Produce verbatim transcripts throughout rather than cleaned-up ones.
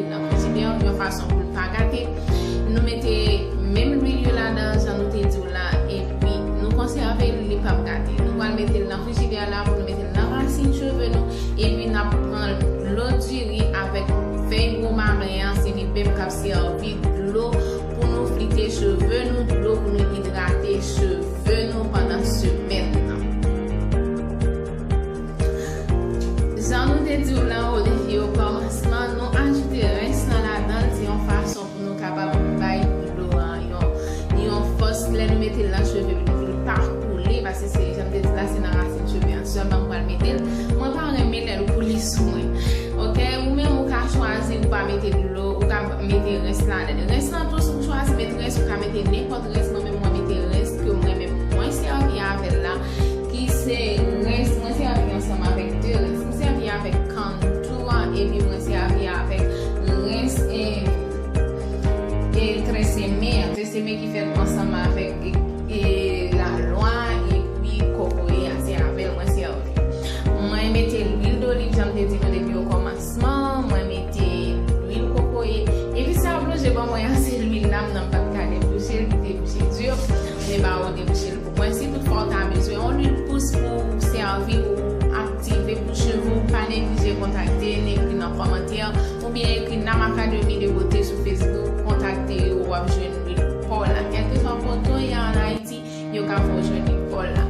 Nan frijidè yon fason pou l pa gate. Nou mete menm lwil yo ladan, jan nou te di w la, epi nou konsève l, li p ap gate. Nou pral mete l nan frijidè la pou nou mete l nan rasin cheve nou, epi n ap pran dlo diri avèk fèy womaren an, se li menm k ap sèvi dlo pou nou flite cheve nou, dlo pou nou idrate cheve nou pandan semèn nan. Jan nou te di w la, o, depi o kòmansman, nou ajoute rens lan ladan l, se yon fason pou nou kapab bay dlo a yon, yon fòs. Lè nou mete l nan cheve, li pa koule, paske se, jan m te di la, se nan rasin cheve an sèlman m pral mete l. Mwen pa renmen lè l koule sou mwen. Oke, ou menm ou ka chwazi, ou pa mete dlo, ou ka mete rens ladan l. Rens lan tou, si w chwazi met rens, ou ka mete nenpòt rens. Mwen menm, mwen mete rens ke mwen menm mwen sèvi avè l la, ki se rens, mwen sèvi ansanm avèk de rens. Mwen sèvi avèk Contour, epi mwen sèvi avèk rens, e, e Tresemme. Tresemme ki fèt ansanm avèk, e, e, lalwa, epi kokoye a, se avè l mwen sèvi. Mwen mete lwil doliv, jan m te di nou depi o kòmansman, mwen mete lwil kokoye. Epi sa oblije ban mwen an, se lwil la, m nan m pa t ka debouche l, li debouche di. Men ba ou debouche l pou mwen. Si toutfwa w ta bezwen yon lwil pous pou sèvi ou aktive pou cheve w, pa neglije kontakte n, ekri nan kòmantè, oubyen ekri Nam Academy de Beauté sou Facebook, kontakte yo, w ap jwenn lwil pa w la. Kèlkeswa kote w ye an Ayiti, yo ka fè w jwenn lwil pa w la.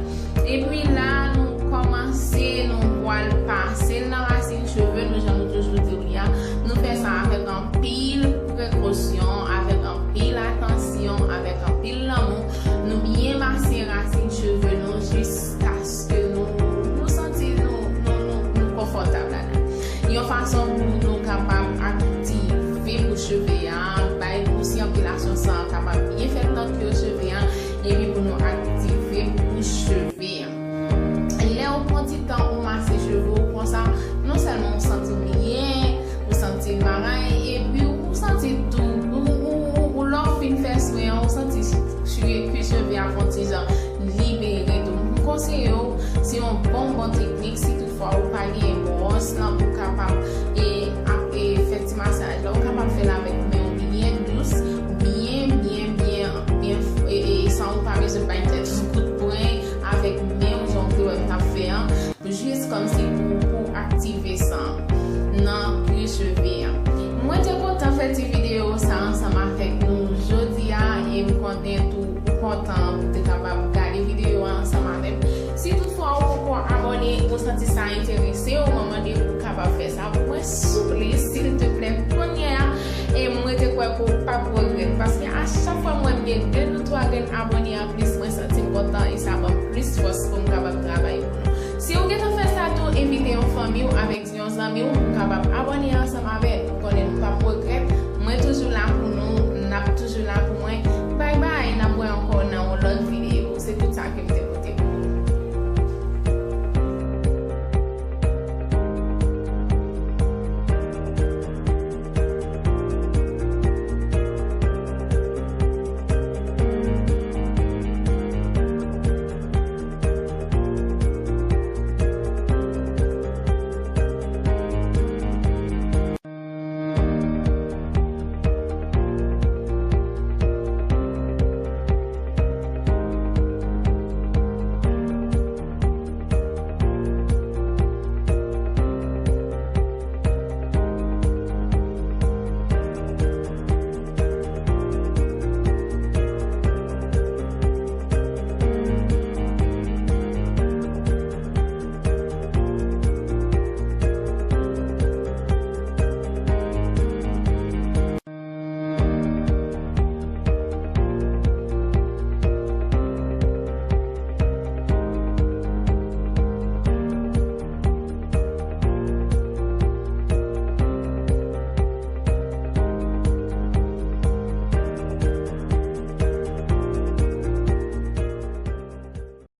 Epi la, nou kòmanse, nou pral pase l nan rasin cheve nou, jan nou toujou di w li a. Nou fè sa avèk anpil prekosyon, avèk anpil atansyon, avèk anpil lanmou. Nou byen mase rasin cheve nou jiskaske nou, nou santi nou, nou, nou, nou konfòtab ladan. Yon fason pou nou kapab aktive pou cheve a, bay pou sikilasyon san an kapab byen fèt nan kyo cheve a, epi pou nou aktive pou cheve a. Lè w pran ti tan ou mase cheve w konsa, non sèlman ou santi w byen, ou santi l bagay, epi ou santi tou, ou, ou, ou, ou lè w fin fè swen an, ou santi kwi cheve a fè yon ti jan libere tou. M konseye w, se yon bon, bon teknik, si toutfwa ou pa gen bwòs lan pou kapab, e, ap, e, fè ti masaj la, ou kapab fè l avèk men w byen dous, byen, byen, byen, byen, e, e, san ou pa bezwen bay tèt ou kout pwen avèk men w, jan w te wè m t ap fè an, jis kòmsi pou, pou aktive san nan kwi cheve an. Mwen te kontan fè ti videyo sa ansanm avèk nou jodi a, e m konnen tou ou kontan pou te kapab gade videyo a ansanm avè m. Si toutfwa ou poko abòne, ou santi sa enterese w, mwen mande ou kapab fè sa pou mwen, souple, silteplè, kounye a, e m rete kwè ke w p ap regrèt, paske a chak fwa m wè m gen de nou twa grenn abòne anplis, mwen santi m kontan, e sa ban m plis fòs pou m kapab travay pou nou. Si ou gentan fè sa tou, envite yon fanmi w avèk yon zanmi w pou kapab abòne ansanm avè